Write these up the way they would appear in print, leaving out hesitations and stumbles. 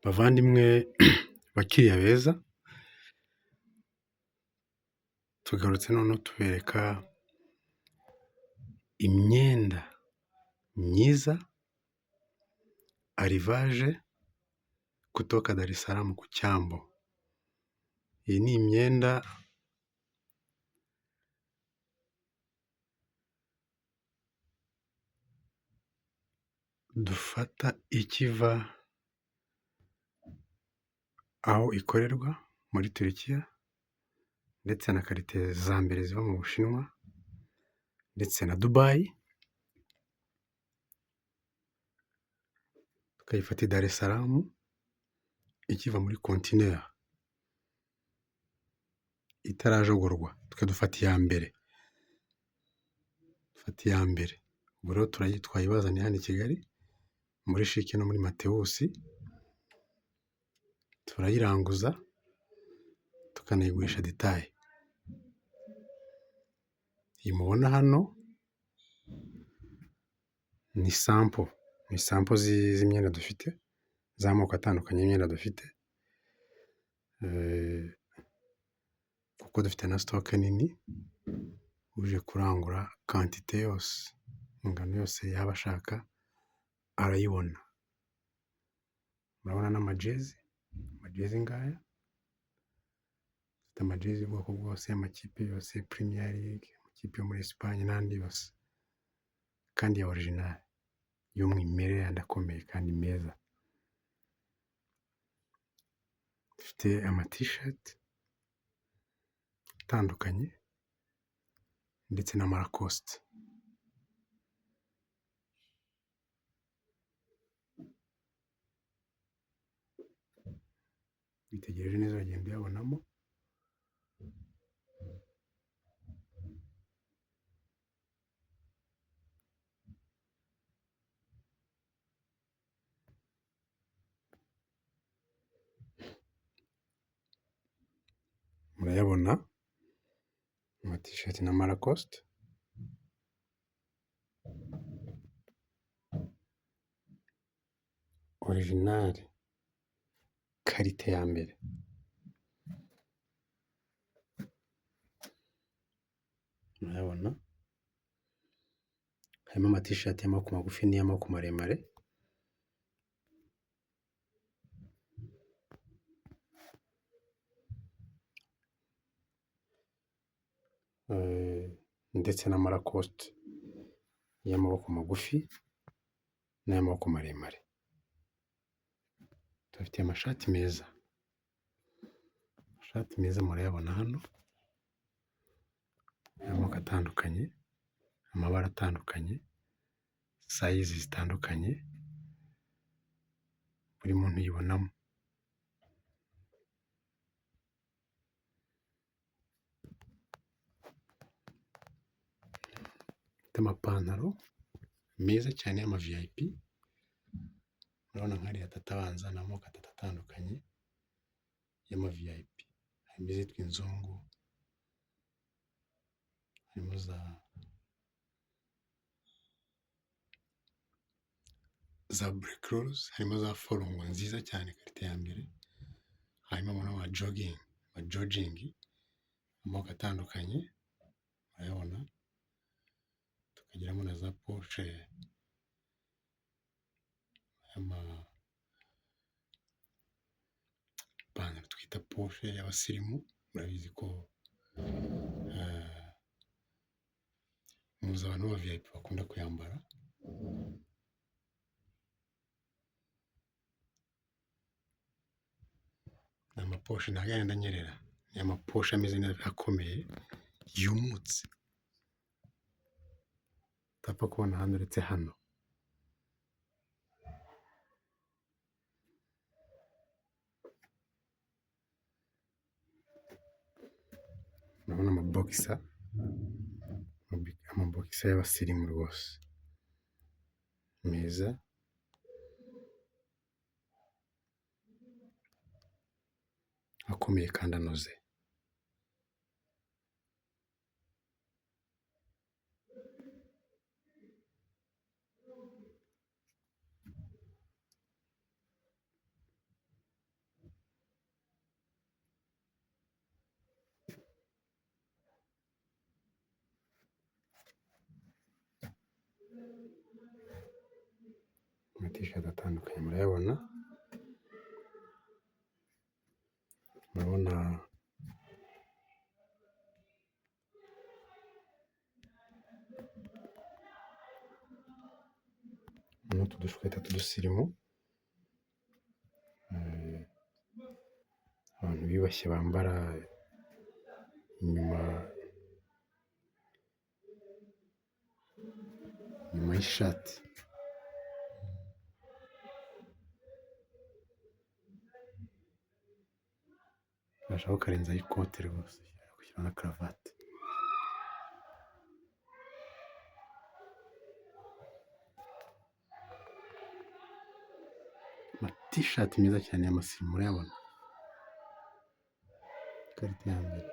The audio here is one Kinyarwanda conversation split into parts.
Bavandimwe, bakiriya beza, tugarutse noneho tubereka imyenda myiza arivaje kutoka Darisaramu ku cyambu. Iyi ni imyenda dufata ikiva aho ikorerwa muri Turukiya ndetse na karite za mbere ziva mu Bushinwa ndetse na Dubayi, tukayifata i Darisaramu ikiva muri kontineri itarajogorwa, twe dufata iya mbere, dufata iya mbere. Ubu rero turayitwaye ibazaniye hano i Kigali muri CHIC no muri Matewusi, turayiranguza tukanayigurisha detaye. Iyi mubona hano ni sampo, ni sampo z'imyenda dufite z'amoko atandukanye y'imyenda dufite, kuko dufite na sitoke nini, uje kurangura kantite yose, ingano yose yaba ashaka arayibona. Murabona n'amajezi, amajezi ngaya, dufite amajezi y'ubwoko bwose, amakipe yose, Premier League, amakipe yo muri Esipanye n'andi yose kandi ya orijinali y'umwimerere kandi akomeye kandi meza. Dufite amatishati atandukanye ndetse n'amarakosite. Witegereje neza uragenda uyabonamo. Murayabona amatishati n'amarakosite. Orijinali karite ya mbere. Murayabona harimo amatishati y'amaboko magufi n'iy'amaboko maremare. Ndetse n'amarakosite y'amaboko magufi n'ay'amaboko maremare. Tubafitiye amashati meza, amashati meza murayabona hano y'amoko atandukanye, amabara atandukanye, sayizi zitandukanye, buri muntu yibonamo. Dufite amapantaro meza cyane y'ama VIP, murabona nk'ariya atatu abanza ni amoko atatu atandukanye y'ama VIP. Harimo izitwa inzungu, harimo za bureke roruzi, harimo za forongo nziza cyane karite ya mbere, harimo amajojingi amoko atandukanye murayabona, tukagiramo na za poshe y'amapantaro twita poshe y'abasirimu, murabizi ko muzi abantu b'aba VIP bakunda kuyambara. Ni amaposhe ntabwo yayandi anyerera, ni amaposhe ameze neza akomeye yumutse, utapfa kubona ahandi uretse hano. Urabona amabogisa, amabogisa y'abasirimu rwose meza. Akomeye kandi anoze. Amatishati atandukanye murayabona, murabona n'utu dushweta tw'udusirimu, abantu biyubashye bambara inyuma y'ishati. Washaka ukarenzaho ikote rwose ugashyiraho na karavate. Amatishati meza cyane y'amasirimu murayabona? Ikarita ya mbere.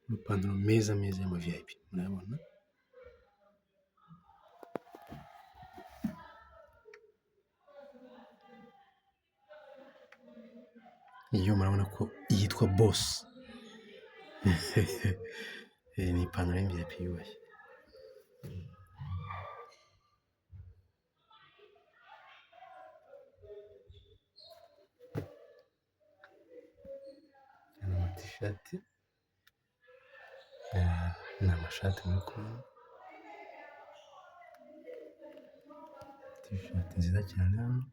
Amapantaro meza meza y'ama VIP murayabona? Iyo murabona ko yitwa bosi. Ni ipantaro y'umu VIP yiyubashye. Aya ni amatishati, ni amashati muri kubona, tishati nziza cyane hano.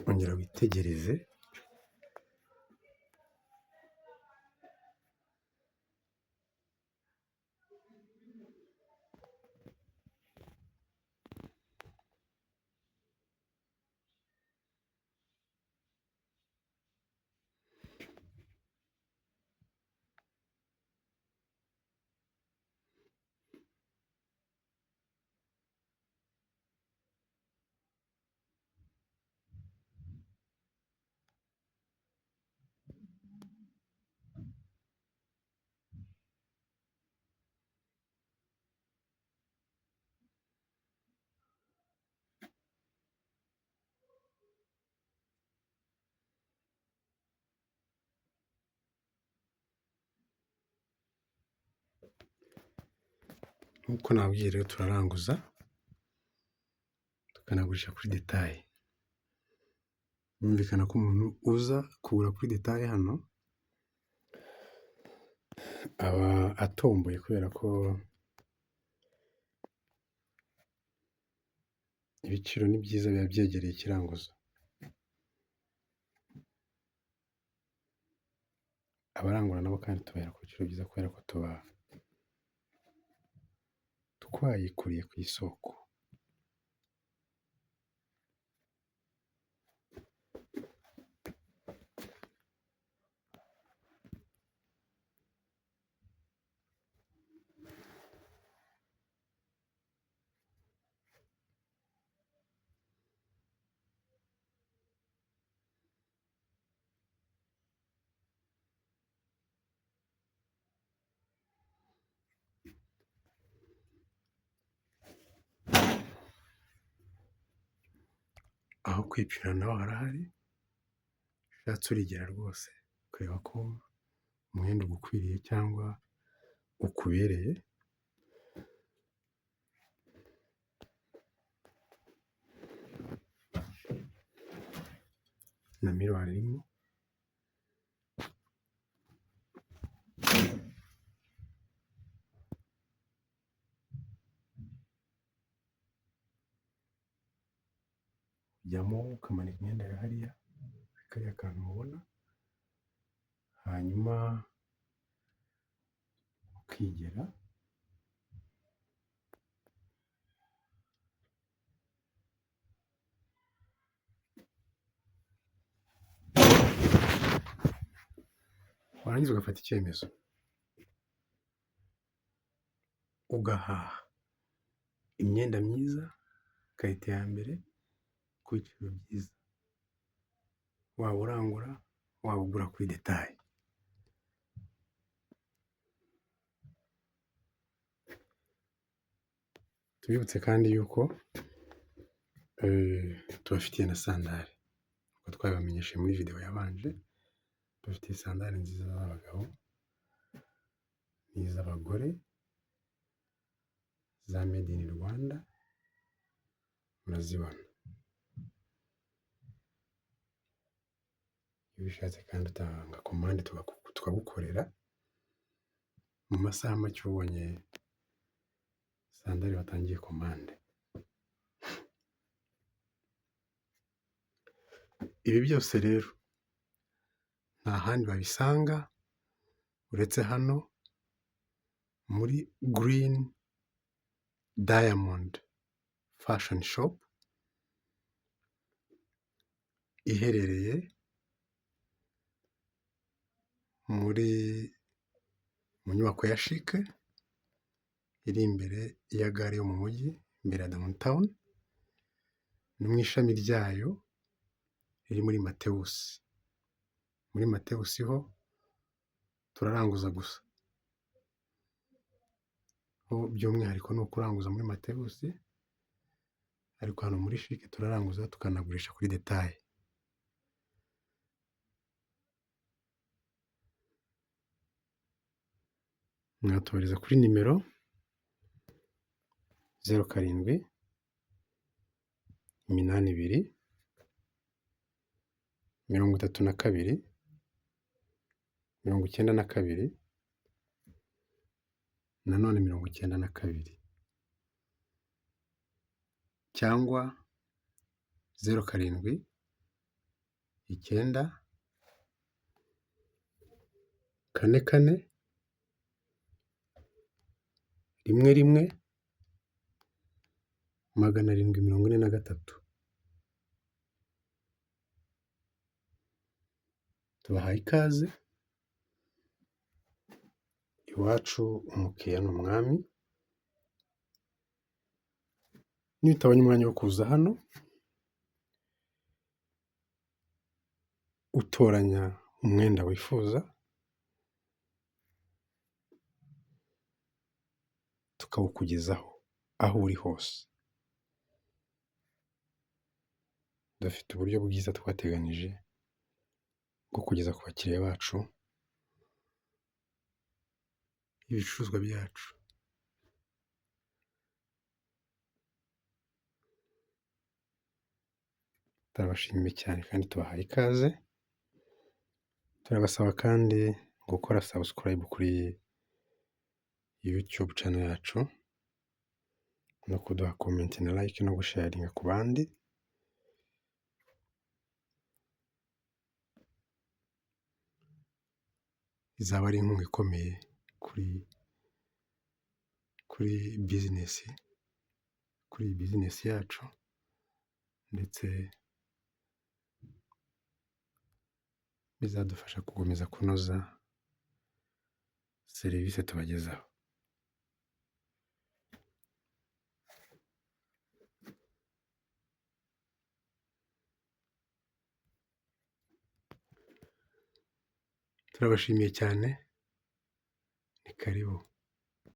Ongera witegereze. Nk'uko nababwiye rero turaranguza, tukanagurisha kuri detaye. Birumvikana ko umuntu uza kugura kuri detaye hano, aba atomboye kubera ko ibiciro ni byiza biba byegereye ikiranguzo. Abarangura nabo kandi tubahera ku biciro byiza kubera ko tuba twayikuriye ku isoko. Aho kwipimira naho harahari, ushatse urigera rwose ukareba ko umwenda ugukwiriye cyangwa ukubereye. Na miruwari irimo. Ujyamo ukamanika imyenda yawe hariya, kariya kantu mubona, hanyuma ukigera. Warangiza ugafata icyemezo, ugahaha imyenda myiza, qualité ya mbere, ku biciro byiza. Waba urangura, waba ugura kuri détail. Tubibutse kandi yuko tubafitiye na sandari. Nk'uko twabibamenyesheje muri videwo yabanje, tubafitiye sandari nziza z'abagabo n'iz'abagore za made in Rwanda, murazibona. Iyo ubishatse kandi utanga komande tukagukorera, mu masaha make uba ubonye sandari watangiye komande. Ibi byose rero nta handi babisanga uretse hano muri Green Diamond Fashion Shop, iherereye muri mu nyubako ya CHIC, iri imbere ya gare yo mu mujyi, imbere ya downtown, no mu ishami ryayo riri muri Mateus. Muri Mateus ho turaranguza gusa. Ho by'umwihariko ni ukuranguza muri Mateus, ariko hano muri CHIC turaranguza tukanagurisha kuri détail. Mwatubariza kuri nimero 07 82 32 92 nanone 92 cyangwa 07 9 4 4 1 1 743. Tubahaye ikaze, iwacu umukiriya ni umwami, niyo utabonye umwanya wo kuza hano, utoranya umwenda wifuza, tukawukugezaho aho uri hose. Dufite uburyo bwiza twateganyije bwo kugeza ku bakiriya bacu ibicuruzwa byacu. Turabashimiye cyane kandi tubahaye ikaze, turabasaba kandi gukora subscribe kuri YouTube channel yacu no kuduha comment na like no gusharinga ku bandi. Izaba ari inkunga ikomeye kuri business, kuri iyi business yacu ndetse bizadufasha gukomeza kunoza serivisi tubagezaho. Turabashimiye cyane, ni karibu.